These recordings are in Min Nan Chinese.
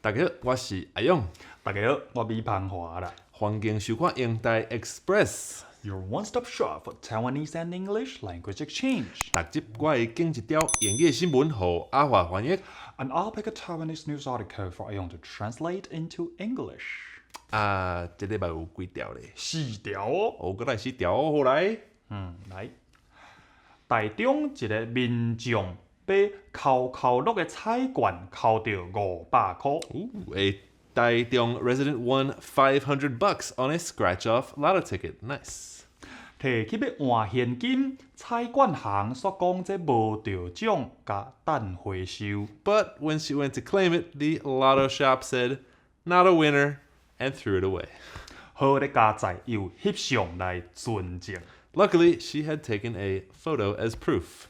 大家好，我是阿勇。大家好，我米芳華啦。歡迎收看英台 Express。 Your one-stop shop for Taiwanese and English language exchange. 逐集我會揀一條英語新聞，予阿華翻譯。 And I'll pick a Taiwanese news article for 阿勇 to translate into English. 啊，這禮拜有幾條咧？四條哦。哦，閣來四條哦，好來。嗯，來。台中一个民眾買扣扣樂的彩券，扣著500箍。 Ooh, a 台中 resident won $500 on a scratch-off lotto ticket. Nice. 提去欲換現金，彩券行煞講這無著獎，共等回收。 But when she went to claim it, the lotto shop said, "Not a winner," and threw it away. 好咧，佳哉有翕相來存證。 Luckily, she had taken a photo as proof.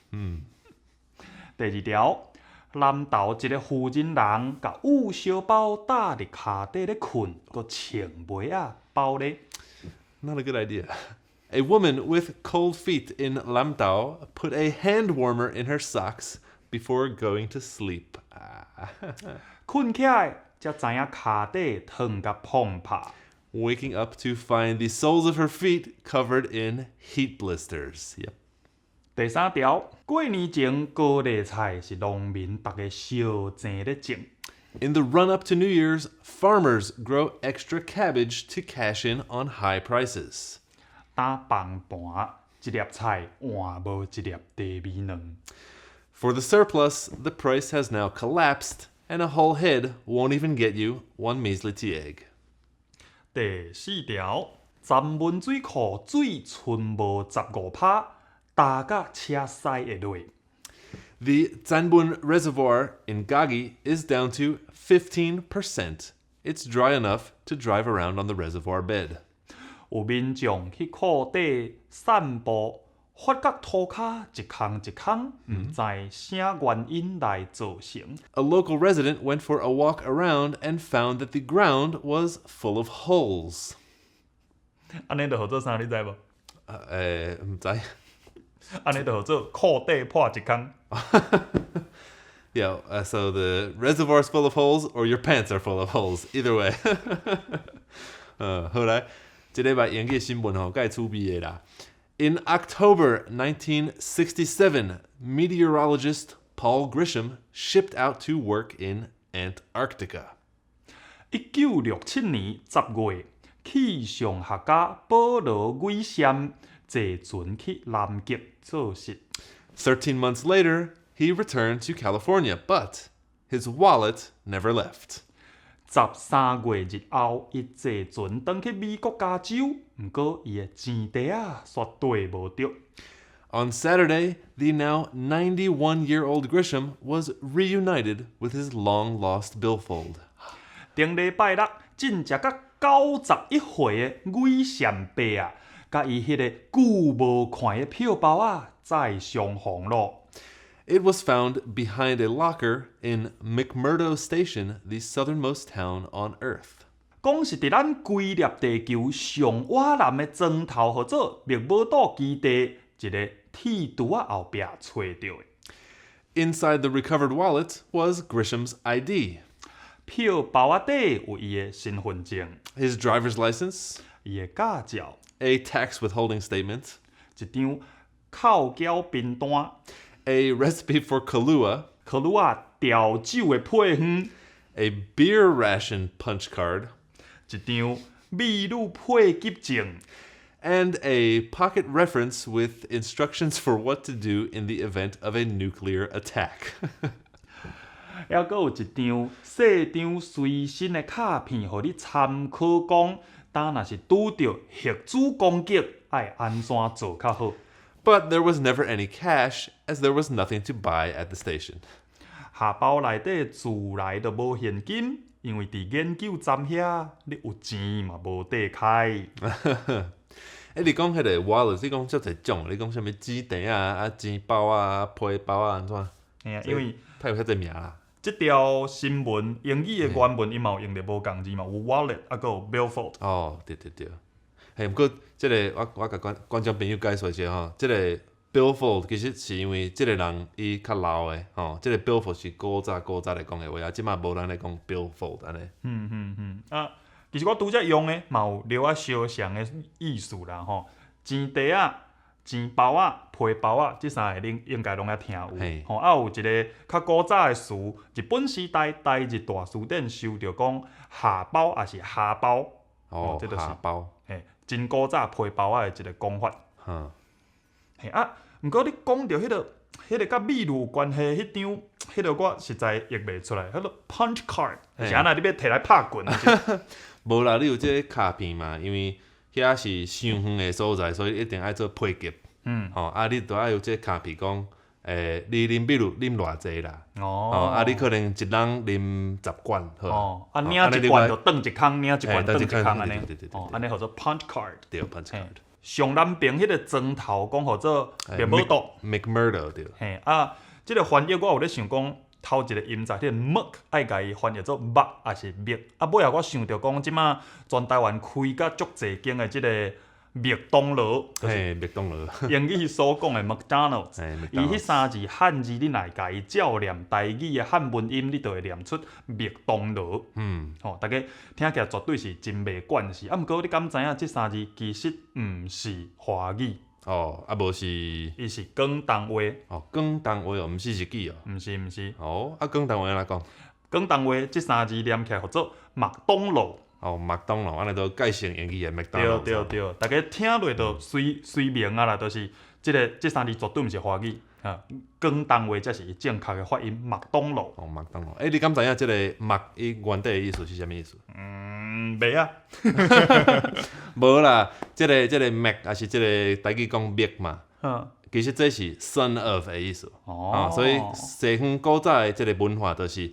第二條，南投一个婦人人共焐燒包搭佇跤底咧睏，閣穿襪仔包咧。 Not a good idea. A woman with cold feet in Lamtao put a hand warmer in her socks before going to sleep. Ah. 睏起來才知影跤底燙共膨拍。 Waking up to find the soles of her feet covered in heat blisters. Yep. 第三條，過年前高麗菜是農民逐家相爭咧種。 In the run up to New Year's, farmers grow extra cabbage to cash in on high prices. 擔崩盤，一粒菜換無一粒茶米卵。 For the surplus, the price has now collapsed, and a whole head won't even get you one measly tea egg. 第四條，鏨文水庫水賰無15%，焦甲車駛會落。 The Zanbun Reservoir in Gagi is down to 15%. It's dry enough to drive around on the reservoir bed. 有民眾去庫底散步，發覺塗跤一空一空，毋知啥原因來造成。 A local resident went for a walk around and found that the ground was full of holes. 按呢就號做啥？你知無？毋知。按呢就號做褲底破一空。 Yeah, so the reservoir's full of holes or your pants are full of holes. Either way. 好來，這禮拜英語新聞吼，較趣味的啦。In October 1967, meteorologist Paul Grisham shipped out to work in Antarctica. 1967年10月，氣象學家保羅·韋尚坐船去南極做實。 13 months later, he returned to California, but his wallet never left. 13個月後，伊坐船轉去美國加州，毋過伊的錢袋仔煞綴無著。 On Saturday, the now 91-year-old Grisham was reunited with his long lost billfold. 頂禮拜六，進食甲91歲的韋尚伯啊，佮伊彼个久無看的票包仔再相逢咯。 It was found behind a locker in McMurdo Station, the southernmost town on Earth. 講是佇咱規粒地球上倚南的磚頭，號做麥無島基地一个鐵櫥仔後壁揣著的。 Inside the recovered wallet was Grisham's ID, 票包仔底有伊的身份證、 his driver's license, 伊的駕照、 a tax withholding statement, 一張扣繳憑單、 a recipe for Kahlua, 可魯亞調酒的配方、 a beer ration punch card, 一張美祿配給證、 and a pocket reference with instructions for what to do in the event of a nuclear attack. 抑閣有一張細張隨身的卡片，予你參考，講當若是拄著核子攻擊，愛按怎做較好。 But there was never any cash, as there was nothing to buy at the station. 荷包內底自來就無現金，因為佇研究站遐，你有錢嘛無地開。欸，你講彼个 wallet，你講足濟種，你講啥物紙袋啊、啊錢包啊、皮包啊，按怎？嘿啊，因為它有遐濟名啦。這條新聞英語的原文伊嘛有用著無仝字嘛，有 wallet 啊，閣有 billfold。哦，對對對。嘿，毋過這个我共觀眾朋友解說一下吼，這个 Billfold 其實是因為這个人伊較老的吼，這个 billfold 是古早古早來講的話啊，這馬無人咧講 billfold 按呢。嗯嗯嗯，啊，其實我拄才用的嘛有略仔相像的意思啦吼，錢袋仔、錢包仔、皮包仔，這三个恁應該攏捌聽有。吼，啊有一个較古早的詞，日本時代台日大辭典收著講下包抑是哈包。哦，這就是下包。嘿，真古早皮包仔的一个講法。嘿啊，毋過你講著彼个佮秘魯有關係彼張，彼个我實在譯袂出來。彼个 punch card 是按怎？你欲提來拍拳？無啦，你有這个卡片嘛？因為遐是傷遠的所在，所以一定愛做配給。吼，啊，你都愛有這个卡片講，你啉秘魯啉偌濟啦？哦，啊，你可能一人啉10罐，好。哦，啊，領一罐就轉一空，領一罐轉一空按呢。對對對。哦，按呢號做 punch card。對，punch card。上南邊彼个磚頭講號做麥摩多。 McMurdo 對。嘿，啊，這个翻譯我有咧想講，頭一个音節，彼个 Mc 愛共伊翻譯做目抑是麥？啊，尾後我想著講，這馬全台灣開甲足濟間的這个麥當勞，就是麥當勞，英語所講的 McDonald's，伊彼三字漢字，你若會共伊照念台語的漢文音，你就會念出麥當勞。吼，大家聽起來絕對是真袂慣勢。啊，毋過你敢知影這三字其實毋是華語？哦，啊無是，伊是廣東話。哦，廣東話哦，毋是日語哦。毋是毋是。哦，啊，廣東話按怎講？廣東話這三字念起來號做麥當勞。哦，麥當勞，按呢都改成英語的麥當勞。對對對，大家聽落就隨隨明啊啦，就是這个這三字絕對毋是華語，啊，廣東話才是伊正確的發音，麥當勞。哦，麥當勞。欸，你敢知影這个麥伊原底的意思是啥物意思？嗯，袂啊。無啦，這个 Mac 抑是這个台語講麥嘛。其實這是 son of 的意思。哦。所以西方古早的這个文化就是，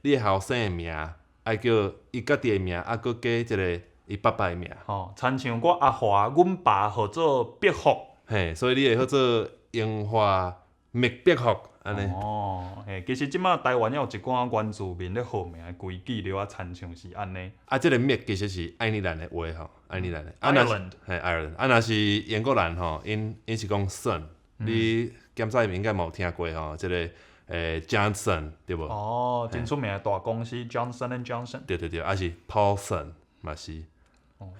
你的後生的名愛叫伊家己的名，啊，閣加一个伊爸爸的名。哦，親像我阿華，阮爸號做伯福。嘿，所以你會號做英華麥伯福按呢。哦，嘿，其實這馬台灣也有一寡原住民咧號名的規矩，了啊，親像是按呢。啊，這个麥其實是愛爾蘭的話吼，愛爾蘭的。 Ireland。嘿，Ireland。啊，若是英國人吼，𪜶是講 son，你檢查應該嘛有聽過吼，這个Johnson 對無？哦，真出名的大公司 Johnson and Johnson。對對對，抑是 Paulson 嘛是。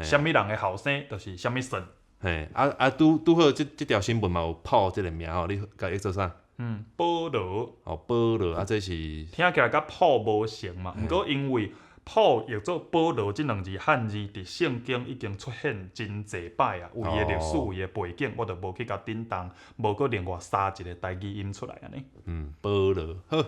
啥物人的後生就是啥物 son。嘿，啊啊，拄拄好，這條新聞嘛有 Paul 這个名吼，你共譯做啥？嗯，保羅。哦，保羅，啊，這是聽起來佮 Paul 無像嘛，毋過因為 Paul 譯做保羅這兩字漢字，佇聖經已經出現真濟擺啊，有伊的歷史，有伊的背景，我就無去共叮當，無閣另外加一个台語音出來按呢。嗯，保羅，好。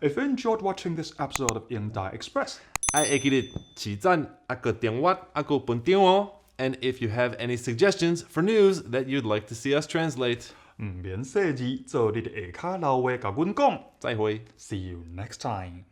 If you enjoyed watching this episode of 英台 Express，愛會記得揤讚，啊，閣訂閱，啊，閣分享哦。And if you have any suggestions for news that you'd like to see us translate，毋免細膩，做你佇下跤留話共阮講。再會。 See you next time.